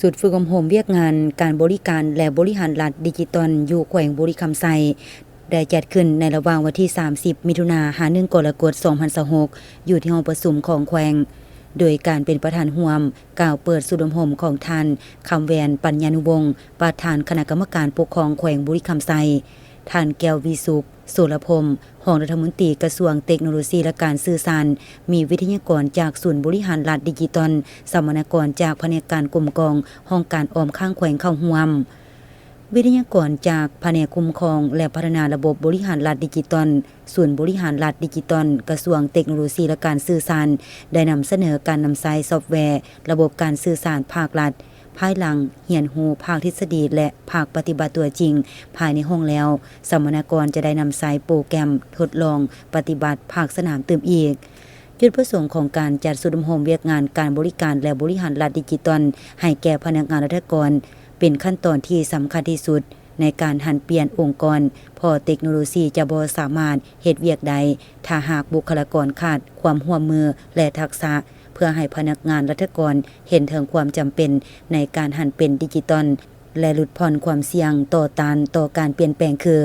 ຊຸດຝຶກອົບຮົມວຽກງານການບໍລິການ ແລະ ບໍລິຫານລັດດິຈິຕອນຢູ່ແຂວງບໍລິຄຳໄຊ ໄດ້ຈັດຂຶ້ນໃນລະຫວ່າງວັນທີສາມສິບ ມິຖຸນາ ຫາ ໜຶ່ງ ກໍລະກົດ ສອງພັນຊາວຫົກ ຢູ່ທີ່ຫ້ອງປະຊຸມຂອງແຂວງ ໂດຍການເປັນປະທານຮ່ວມ ກ່າວເປີດຊຸດອົບຮົມຂອງທ່ານ ຄຳແວນ ປັນຍານຸວົງ ປະທານຄະນະກຳມະການປົກຄອງແຂວງບໍລິຄຳໄຊ, ທ່ານ ແກ້ວວິສຸກ ໂສລະພົມ ຮອງລັດຖະມົນຕີກະຊວງເຕັກໂນໂລຊີ ແລະ ການສື່ສານ, ມີວິທະຍາກອນຈາກສູນບໍລິຫານລັດດິຈິຕອນ, ສຳມະນາກອນຈາກພະແນກການກົມກອງ ຫ້ອງການອ້ອມຂ້າງແຂວງເຂົ້າຮ່ວມ. ວິທະຍາກອນຈາກພະແນກຄຸ້ມຄອງ ແລະ ພັດທະນາລະບົບບໍລິຫານລັດດິຈິຕອນ, ສູນບໍລິຫານລັດດິຈິຕອນ, ກະຊວງເຕັກໂນໂລຊີ ແລະ ການສື່ສານ ໄດ້ນຳສະເໜີການນຳໃຊ້ຊອບແວ ລະບົບການສື່ສານພາກລັດ ພາຍຫຼັງຮຽນຮູ້ພາກທິດສະດີ ແລະ ພາກປະຕິບັດຕົວຈິງພາຍໃນຫ້ອງແລ້ວ, ສຳມະນາກອນຈະໄດ້ນຳໃຊ້ໂປຣແກຣມທົດລອງປະຕິບັດພາກສະໜາມຕື່ມອີກ. ຈຸດປະສົງຂອງການຈັດຊຸດອົບຮົມວຽກງານການບໍລິການ ແລະ ບໍລິຫານລັດດິຈິຕອນໃຫ້ແກ່ພະນັກງານລັດຖະກອນ ເປັນຂັ້ນຕອນທີ່ສຳຄັນທີ່ສຸດໃນການຫັນປ່ຽນອົງກອນ, ເພາະເຕັກໂນໂລຊີຈະບໍ່ສາມາດເຮັດວຽກໄດ້ ຖ້າຫາກບຸກຄະລາກອນຂາດຄວາມຮ່ວມມື ແລະ ທັກສະ ເພື່ອໃຫ້ພະນັກງານລັດຖະກອນເຫັນເຖິງຄວາມຈຳເປັນໃນການຫັນເປັນດິຈິຕອນ ແລະ ຫຼຸດຜ່ອນຄວາມສ່ຽງຕໍ່ຕ້ານຕໍ່ການປ່ຽນແປງ ຄື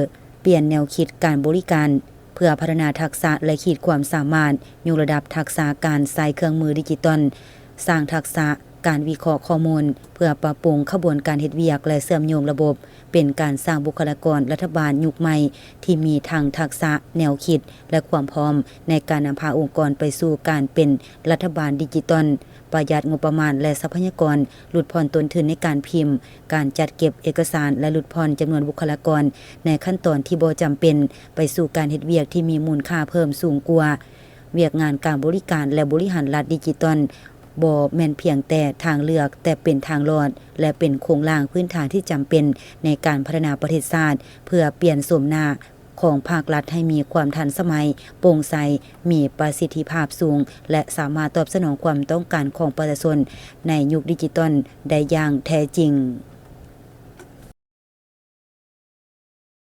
ປ່ຽນແນວຄິດການບໍລິການ ເພື່ອພັດທະນາທັກສະ ແລະ ຂີດຄວາມສາມາດ, ຍົກລະດັບທັກສະການໃຊ້ເຄື່ອງມືດິຈິຕອນ, ສ້າງທັກສະການວິເຄາະຂໍ້ມູນ ເພື່ອປັບປຸງຂະບວນການເຮັດວຽກ ແລະ ເຊື່ອມໂຍງລະບົບ ເປັນການສ້າງບຸກຄະລາກອນລັດຖະບານຍຸກໃໝ່ ທີ່ມີທັງທັກສະ, ແນວຄິດ ແລະ ຄວາມພ້ອມໃນການນຳພາອົງກອນໄປສູ່ການເປັນລັດຖະບານດິຈິຕອນ, ປະຢັດງົບປະມານ ແລະ ຊັບພະຍາກອນ, ຫຼຸດຜ່ອນຕົ້ນທຶນໃນການພິມ, ການຈັດເກັບເອກະສານ ແລະ ຫຼຸດຜ່ອນຈຳນວນບຸກຄະລາກອນໃນຂັ້ນຕອນທີ່ບໍ່ຈຳເປັນ ໄປສູ່ການເຮັດວຽກທີ່ມີມູນຄ່າເພີ່ມສູງກວ່າ. ວຽກງານການບໍລິການ ແລະ ບໍລິຫານລັດດິຈິຕອນ ບໍ່ແມ່ນພຽງແຕ່ທາງເລືອກ, ແຕ່ເປັນທາງລອດ ແລະ ເປັນໂຄງລ່າງພື້ນຖານທີ່ຈຳເປັນໃນການພັດທະນາປະເທດຊາດ ເພື່ອປ່ຽນໂສມໜ້າຂອງພາກລັດໃຫ້ມີຄວາມທັນສະໄໝ, ໂປ່ງໃສ, ມີປະສິດທິພາບສູງ ແລະ ສາມາດຕອບສະໜອງຄວາມຕ້ອງການຂອງປະຊາຊົນໃນຍຸກດິຈິຕອນໄດ້ຢ່າງແທ້ຈິງ.